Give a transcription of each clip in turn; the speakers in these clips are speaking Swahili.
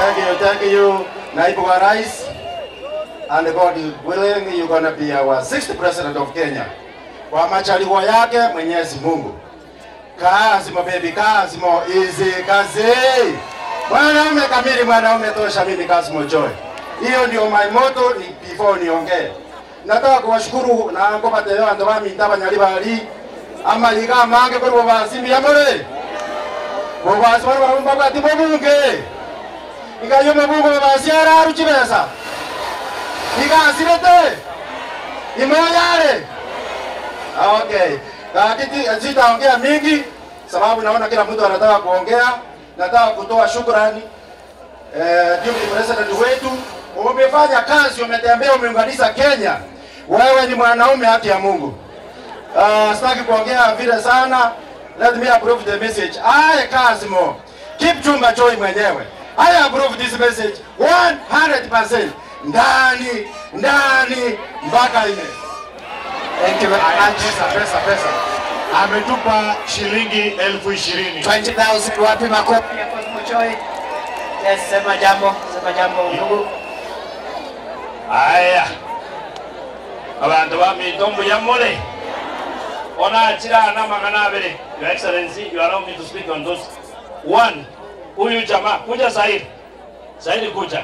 Thank you, thank you, Naibu wa Rais. And God willing, you're gonna be our 6th president of Kenya. Kwa majaliwa yake Mwenyezi Mungu. Kasmo baby, Kasmo easy kazi. Mwanaume kamili, mwanaume tosha, mimi Kasmo Joy. Hiyo ndio my motto ni before niongee. Nataka kuwashukuru na ngopate andu ba minda banyalibali ama yiga mange kuri bobasimi yamore. Bobasi bari barumva bati bobunge. Igayo mabungo bobasi araru chibesa. Iga asirete. Imoyare. Okay. Lakini sitaongea mingi sababu naona kila mtu anataka kuongea. Nataka kutoa shukrani Deputy President wetu. Umefanya kazi, umetembea, umeunganisha Kenya. Wewe ni mwanaume haki ya Mungu. Sitaki kuongea vile sana. Let me approve the message. I Kasmo Kipchumba Choi mwenyewe. I approve this message 100%. Ndani, ndani mpaka ine. Thank you very much. Pesa, pesa, pesa. Ametupa shilingi 20,000. 20,000. Wapi makofi ya Kasmo Choi? Yes, sema jambo ndugu. Aya. Abantu ba mitombo ya mole. Ona achira na magana abere. Your Excellency, you allow me to speak on those. One, huyu jamaa kuja Said. Said kuja.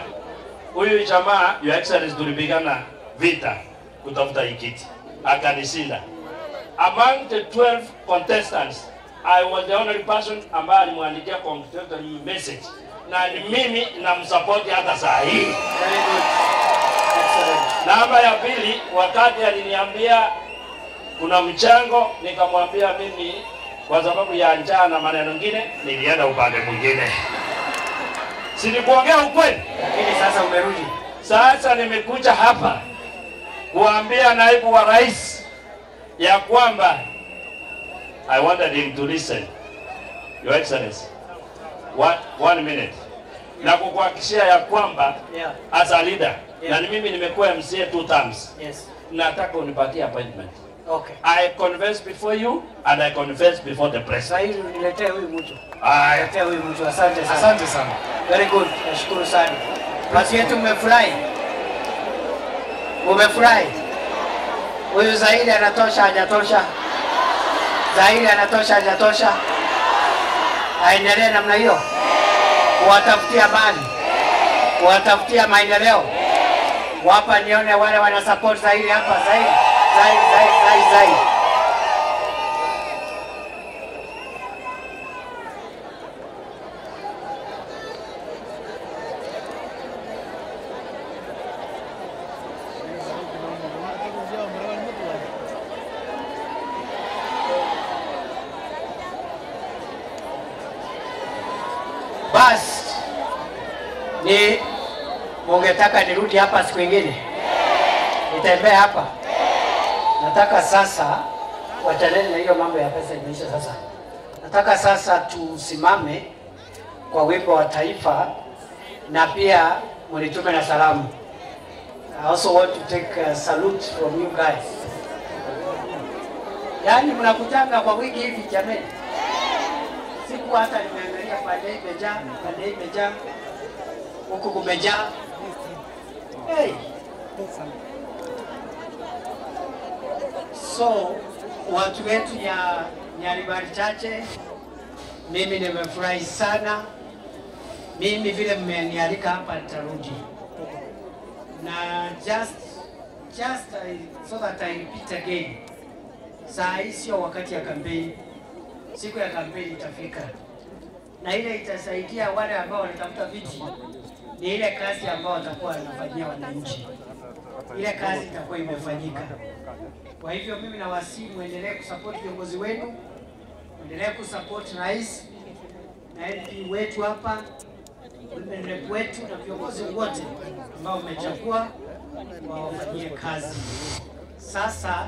Huyu jamaa, Your Excellency, tulipigana vita kutafuta hii kiti. Akanishinda. Among the 12 contestants, I was the only person ambaye alimwandikia congratulatory message. Na ni mimi namsupport hata saa hii. Very good. Excellent. Namba ya pili, wakati aliniambia kuna mchango, nikamwambia mimi kwa sababu ya njaa na maneno mengine nilienda upande mwingine. Si nikuongea ukweli? Lakini sasa umerudi. Sasa nimekuja hapa kuambia naibu wa rais ya kwamba I wanted him to listen. Your Excellency. One minute. Na kukuhakikishia ya kwamba as a leader, na mimi nimekuwa MCA 2 times. Yes. Nataka unipatie appointment. Okay. I confess before you and I confess before the press. Sasa hivi niletee huyu mtu. Aya. Niletee huyu mtu. Asante sana. Asante sana. Very good. Nashukuru sana. Basi yetu mmefurahi? Umefurahi? Huyu Zaidi anatosha, hajatosha? Zaidi anatosha, hajatosha? Aendelee namna hiyo? Kuwatafutia mali, kuwatafutia maendeleo. Wapa nione wale wana support Zaidi hapa. Zaidi, Zaidi, Zaidi, Zaidi, Zaidi. Bas, ni mungetaka nirudi hapa siku nyingine? Nitembee hapa? Nataka sasa, wachaneni na hiyo mambo ya pesa imeisha sasa. Nataka sasa tusimame kwa wimbo wa taifa na pia mnitume na salamu. I also want to take a salute from you guys. Yaani mnakutanga kwa wiki hivi jameni. Siku hata nimeangalia pande imejaa, pande imejaa, huku kumejaa. Hey. So watu wetu ya Nyaribari Chache, mimi nimefurahi sana. Mimi vile mmenialika hapa nitarudi. Na just so that I repeat again. Saa hii sio wakati ya kampeni. Siku ya kampeni itafika. Na ile itasaidia wale ambao wanatafuta viti ni ile kazi ambao watakuwa wanafanyia wananchi. Ile kazi itakuwa imefanyika. Kwa hivyo mimi nawasihi muendelee kusupport viongozi wenu, muendelee kusupport rais na MP wetu hapa, women rep wetu na viongozi wote ambao mmechagua wawafanyie kazi. Sasa